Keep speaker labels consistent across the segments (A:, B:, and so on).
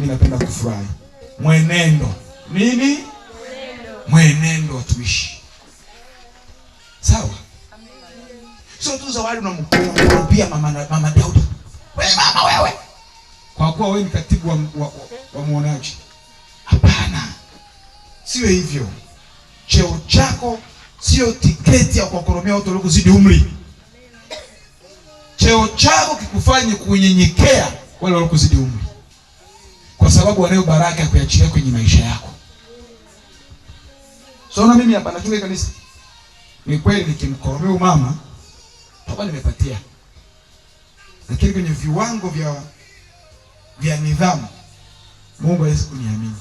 A: Mimi napenda kufurahi. Mwenendo. Nini? Mwenendo watumishi. Sawa? Sio tu zawadi unamkurupia mama Daudi. Wewe mama wewe. Kwa kuwa wewe ni katibu wa muonaji. Hapana. Sio hivyo. Cheo chako sio tiketi ya kuwakoromea watu waliokuzidi umri. Cheo chako kikufanye kunyenyekea wale waliokuzidi umri, kwa sababu wanayo baraka ya kuachilia kwenye maisha yako. So na mimi hapa nachunga kanisa. Ni kweli nikimkoromea mama toba nimepatia. Lakini kwenye viwango vya nidhamu Mungu hawezi kuniamini.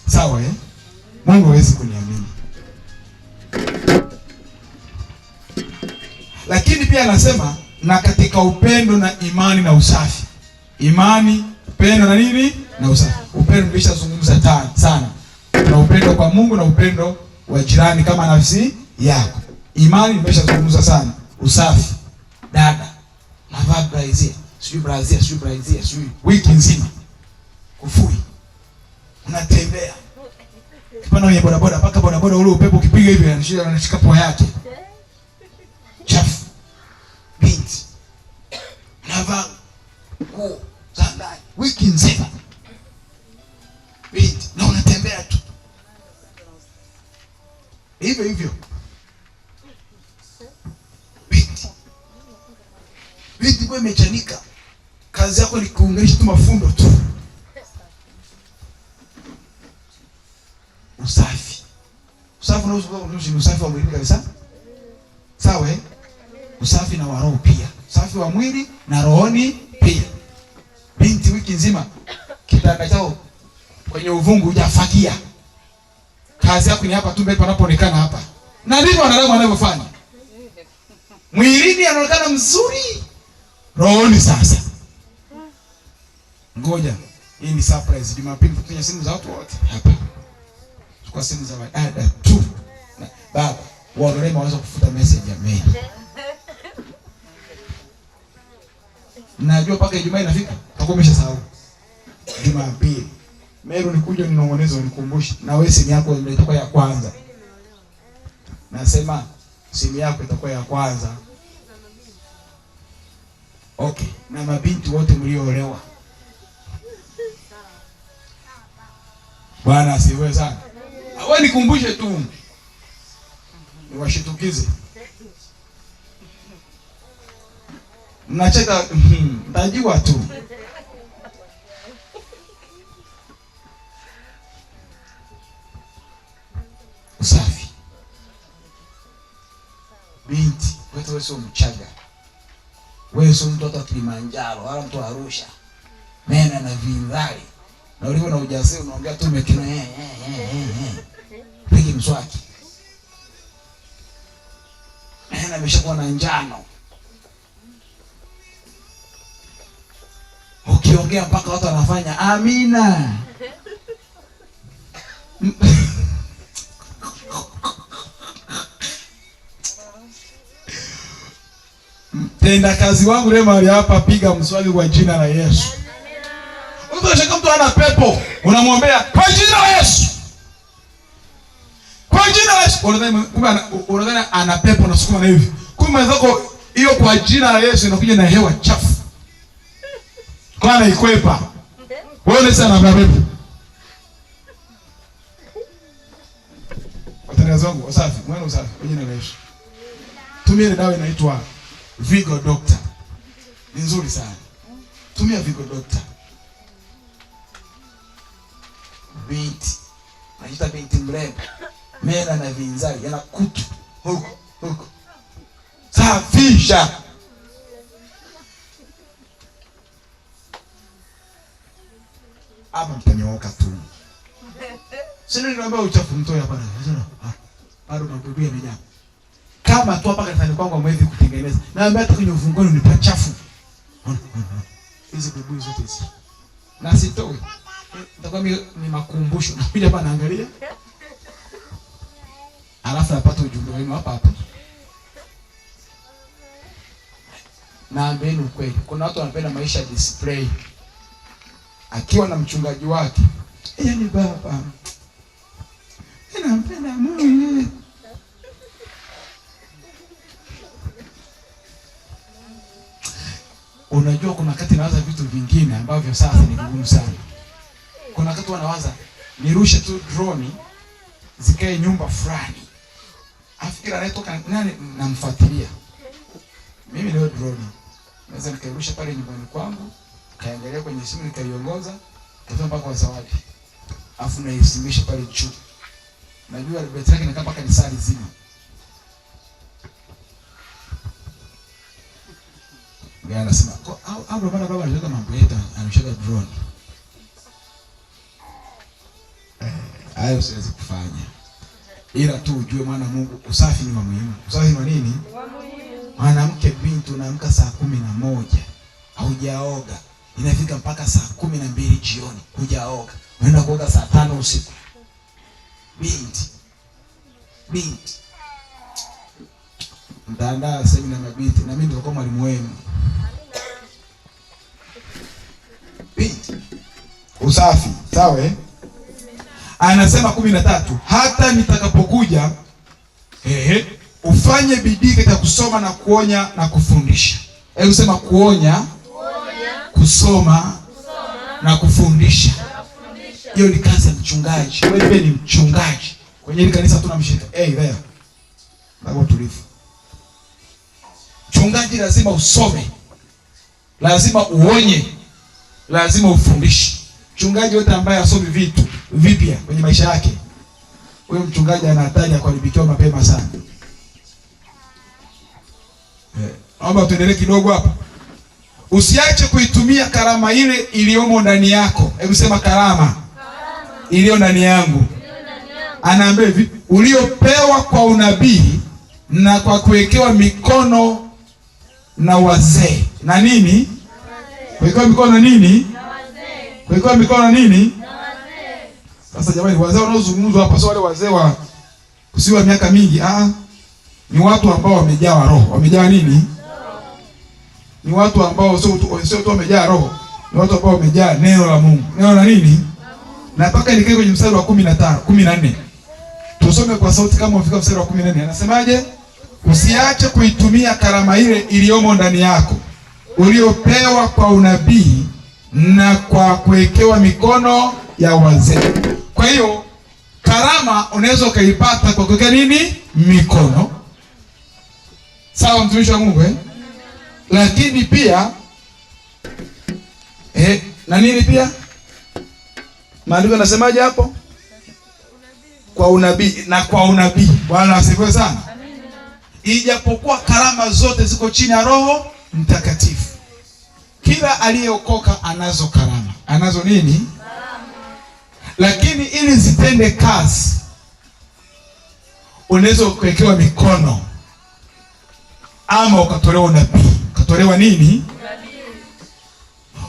A: Sawa eh? Mungu hawezi kuniamini. Lakini pia anasema na katika upendo na imani na usafi. Imani, upendo na nini? Na usafi. Upendo nimeshazungumza sana. Na upendo kwa Mungu na upendo wa jirani kama nafsi yako. Imani nimeshazungumza sana. Usafi. Dada, navaa brazier, sijui brazier, sijui brazier, sijui wiki nzima. Kufui. Unatembea. Kipanda kwenye bodaboda, mpaka bodaboda ule upepo ukipiga hivi anashika pua yake. Chafu. Binti. Navaa nguo za ndani wiki nzima. Binti, na unatembea tu. Hivyo hivyo. Binti. Binti kwa imechanika. Kazi yako ni kuunganisha tu mafundo tu. Usafi. Usafi ni usafi wa mwili kabisa. Sawa eh? Usafi na wa roho pia. Usafi wa mwili na rohoni pia. Binti wiki nzima kitanda chao kwenye uvungu hujafagia. Kazi yako ni hapa tu mbele panapoonekana hapa. Na ndivyo wanadamu wanavyofanya. Mwilini anaonekana mzuri, rohoni sasa. Ngoja, hii ni surprise. Jumapili tutakunya simu za watu wote hapa. Chukua simu za wadada tu. Na baba, waondolee mawazo kufuta message ya mail. Najua mpaka Ijumaa inafika, utakuwa umeshasahau. Jumapili. Meru nikuja ninong'oneze unikumbushe. Na wewe simu yako ndio itakuwa ya kwanza. Nasema simu yako itakuwa ya kwanza. Okay, na mabinti wote mlioolewa. Bwana asifiwe sana. Wewe nikumbushe tu. Niwashitukize. Mnacheka, mtajua tu. Usafi. Binti, wewe sio Mchaga. Wewe sio mtoto wa Kilimanjaro wala mtu wa Arusha. Mena na vinzali. Na ulivyo na ujasiri unaongea tu umekina Pigi mswaki. Mena ameshakuwa na njano. Ukiongea mpaka watu wanafanya amina. Mtenda kazi wangu leo mahali hapa, piga mswaki kwa jina la Yesu. Mtu anashaka mtu ana pepo, unamwombea kwa jina la Yesu. Kwa jina la Yesu. Unadhani kumbe unadhani ana pepo na sukuma na hivi. Kumbe mwenzako hiyo kwa jina la Yesu inakuja na hewa chafu. Kwa anaikwepa. Wewe unasema ana pepo. Watendakazi wangu usafi, mwana usafi kwa jina la Yesu. Tumia ile dawa inaitwa Vigo Doctor. Ni nzuri sana. Tumia Vigo Doctor. Binti. Naita binti mrembo. Mena na vinzali yana kutu huko huko. Safisha. Hapa mtanyooka tu. Sina niambia uchafu mtoe hapa na. Bado madudu yamejaa. Kama tu hapa kanisani kwangu hamwezi kutengeneza. Naambia hata kwenye ufungoni ni pachafu. Hizi buibui zote hizi. Na sitoi. Nitakuwa mimi ni makumbusho. Nakuja hapa naangalia. Alafu napata ujumbe wenu hapa hapa. Naambieni ukweli. Kuna watu wanapenda maisha ya display. akiwa na mchungaji wake, yaani baba, nampenda Mungu. Unajua kuna wakati nawaza vitu vingine ambavyo sasa ni vigumu sana. Kuna wakati wanawaza nirushe tu drone zikae nyumba fulani. Afikira anayetoka nani namfuatilia. Mimi leo drone naweza nikairusha pale nyumbani kwangu, kaangalia kwenye simu nikaiongoza, katoa mpaka kwa Zawadi. Afu naisimisha pale juu. Najua betri yake inakaa mpaka lisali zima. Ndio anasema, au ndio maana baba anataka mambo yetu, anashaka drone. Hayo siwezi kufanya. Ila tu ujue mwana Mungu, usafi ni wa muhimu. Usafi ni wa nini? Mwanamke binti unaamka 11:00 haujaoga, inafika mpaka 12:00 jioni hujaoga, unaenda kuoga 5:00 usiku. Binti, binti, mtaandaa semina na mabinti, na mimi ndio mwalimu wenu. Binti, usafi sawa eh? Anasema 13, hata nitakapokuja ufanye bidii katika kusoma na kuonya na kufundisha. Hebu sema kuonya, kusoma na kufundisha. Hiyo ni kazi ya mchungaji. Wewe ni mchungaji kwenye hili kanisa, tuna mshirika. Hey, there. Baba utulivu. Mchungaji lazima usome, lazima uonye, lazima ufundishe. Mchungaji yote ambaye asomi vitu vipya kwenye maisha yake, huyo mchungaji ana hatari ya kuharibikiwa mapema sana. Naomba tuendelee kidogo hapa. Usiache kuitumia karama ile iliyomo ndani yako. Hebu sema karama iliyo ndani yangu. Anaambia hivi, uliopewa kwa unabii na kwa kuwekewa mikono na wazee. Na nini? Kuwekewa mikono nini? Kuwekewa mikono nini? Sasa jamani, wazee wanaozungumzwa hapa sio wale wazee wa kusiwa miaka mingi, ni watu ambao wamejaa roho. Wamejaa nini? Ni watu ambao sio tu wamejaa roho, ni watu ambao wamejaa neno la Mungu. Neno la nini? Na mpaka nikae kwenye mstari wa 15, 14. Tusome kwa sauti kama umefika mstari wa 14. Anasemaje? Usiache kuitumia karama ile iliyomo ndani yako, uliopewa kwa unabii na kwa kuwekewa mikono ya wazee. Kwa hiyo karama unaweza ukaipata kwa kuweka nini? Mikono. Sawa, mtumishi wa Mungu eh? Lakini pia na nini pia? Maandiko yanasemaje hapo? Kwa unabii na kwa unabii. Bwana asifiwe sana. Ijapokuwa karama zote ziko chini ya Roho Mtakatifu. Kila aliyeokoka anazo karama. Anazo nini? Lakini ili zitende kazi unaweza kuwekewa mikono ama ukatolewa unabii. Ukatolewa nini?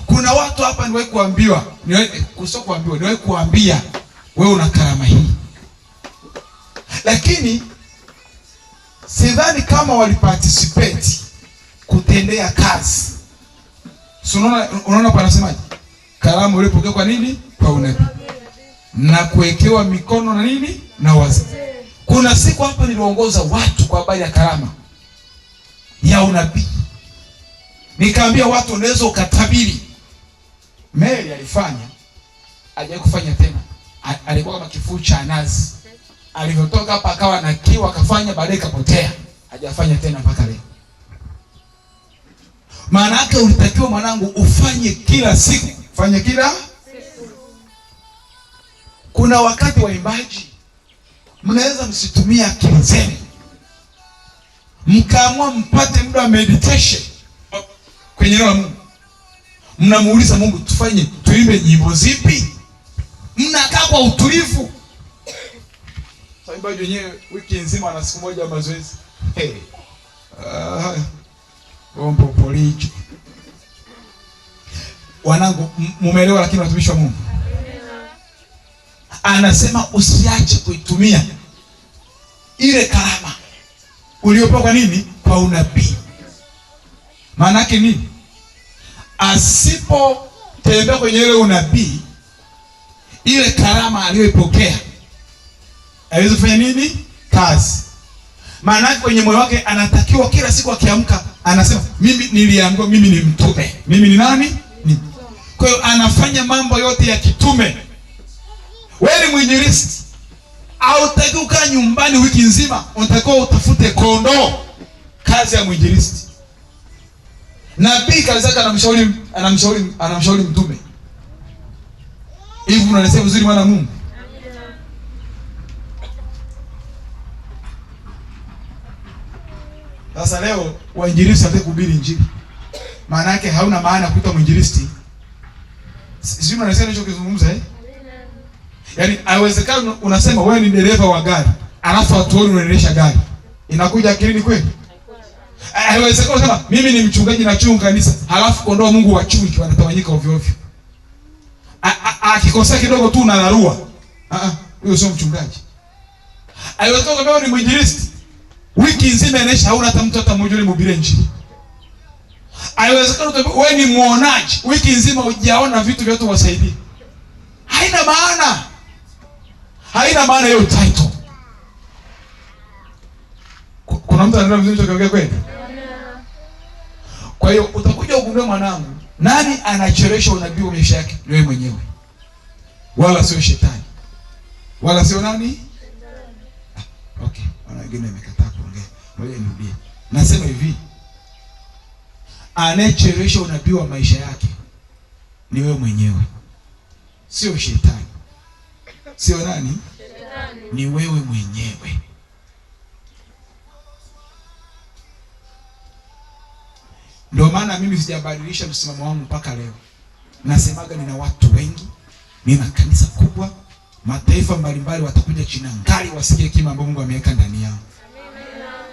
A: Kuna watu hapa niwahi kuambiwa, niwahi kuambia wewe una karama hii. Lakini sidhani kama waliparticipate kutendea kazi. So unaona panasemaje? Karama ulipokea kwa nini? Kwa unabii. Na kuwekewa mikono na nini? Na wazee. Kuna siku hapa niliongoza watu kwa habari ya karama ya unabii. Nikaambia watu unaweza ukatabiri. Mary alifanya, hajawahi kufanya tena. Alikuwa kama kifuu cha nazi. Alivyotoka hapa akawa na kiu akafanya, baadaye kapotea. Hajafanya tena mpaka leo. Maana yake ulitakiwa mwanangu ufanye kila siku. Fanye kila siku. Kuna wakati waimbaji mnaweza msitumie akili zenu, mkaamua mpate muda wa meditation kwenye neno la Mungu. Mnamuuliza Mungu, tufanye tuimbe nyimbo zipi? Mnakaa kwa utulivu. Waimbaji wenyewe wiki nzima na siku moja mazoezi. Hey. Bombo policho. Wanangu, mumeelewa? Lakini watumishi wa Mungu, anasema usiache kuitumia ile karama uliopewa kwa nini? Kwa unabii. Maana yake nini? Asipo kutembea kwenye ile unabii, ile karama aliyoipokea aweze kufanya nini? Kazi. Maana yake kwenye moyo wake anatakiwa kila siku akiamka anasema mimi niliambiwa mimi ni mtume. Mimi ni nani? Ni. Kwa hiyo anafanya mambo yote ya kitume. Wewe ni mwinjilisti, hautaki kukaa nyumbani wiki nzima, unatakiwa utafute kondoo. Kazi ya mwinjilisti. Nabii kazi yake anamshauri mtume. Hivi mnanisikia vizuri mwana Mungu? Sasa leo wainjilisti hawataki kuhubiri injili. Maana yake hauna maana kuitwa mwinjilisti. Sijui mnanisikia nilichokizungumza eh? Yaani haiwezekani unasema wewe ni dereva wa gari, alafu hatuoni unaendesha gari. Inakuja akilini kweli? Haiwezekani unasema mimi ni mchungaji na chunga kanisa, halafu kondoo Mungu wachungi wanatawanyika ovyo ovyo. Akikosea kidogo tu unararua. Huyo sio mchungaji. Haiwezekani kwamba wewe ni mwinjilisti, wiki nzima inaisha hauna hata mtu hata mmoja ulimhubiria injili. Haiwezekani wewe ni muonaji, wiki nzima hujaona vitu vya watu wasaidie. Haina maana. Haina maana hiyo title. Kuna mtu anaelewa vizuri nilichokiongea kweli? Kwa hiyo utakuja ugundue mwanangu, nani anachelewesha unabii wa maisha yake? Ni wewe mwenyewe. Wala sio shetani. Wala sio nani? Okay, wana wengine wamekataa kuongea. Ngoja nirudie. Nasema hivi, anayechelewesha unabii wa maisha yake ni wewe mwenyewe. Sio shetani. Sio nani? Shetani. Ni wewe mwenyewe. Ndio maana mimi sijabadilisha msimamo wangu mpaka leo. Nasemaga nina watu wengi, nina kanisa kubwa, mataifa mbalimbali watakuja Chinangali wasikie kima ambacho Mungu ameweka ndani yao.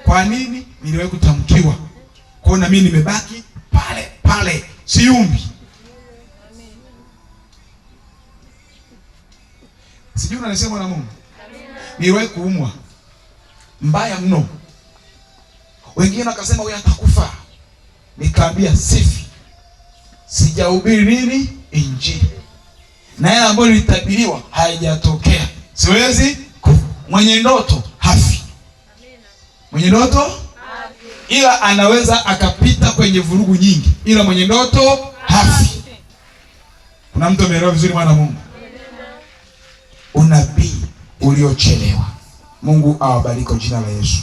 A: Kwa nini? Niliwahi kutamkiwa. Kwa na mimi nimebaki pale pale, siumbi. Sijui unasema na Mungu. Niliwahi kuumwa mbaya mno. Wengine wakasema huyu atakufa. Nikaambia sifi. Sijahubiri nini? Injili. Na yale ambayo nilitabiriwa haijatokea. Siwezi kufa. Mwenye ndoto hafi. Mwenye ndoto hafi. Ila anaweza akapita kwenye vurugu nyingi, ila mwenye ndoto hafi. Kuna mtu ameelewa vizuri mwana Mungu? Unabii uliochelewa. Mungu awabariki kwa jina la Yesu.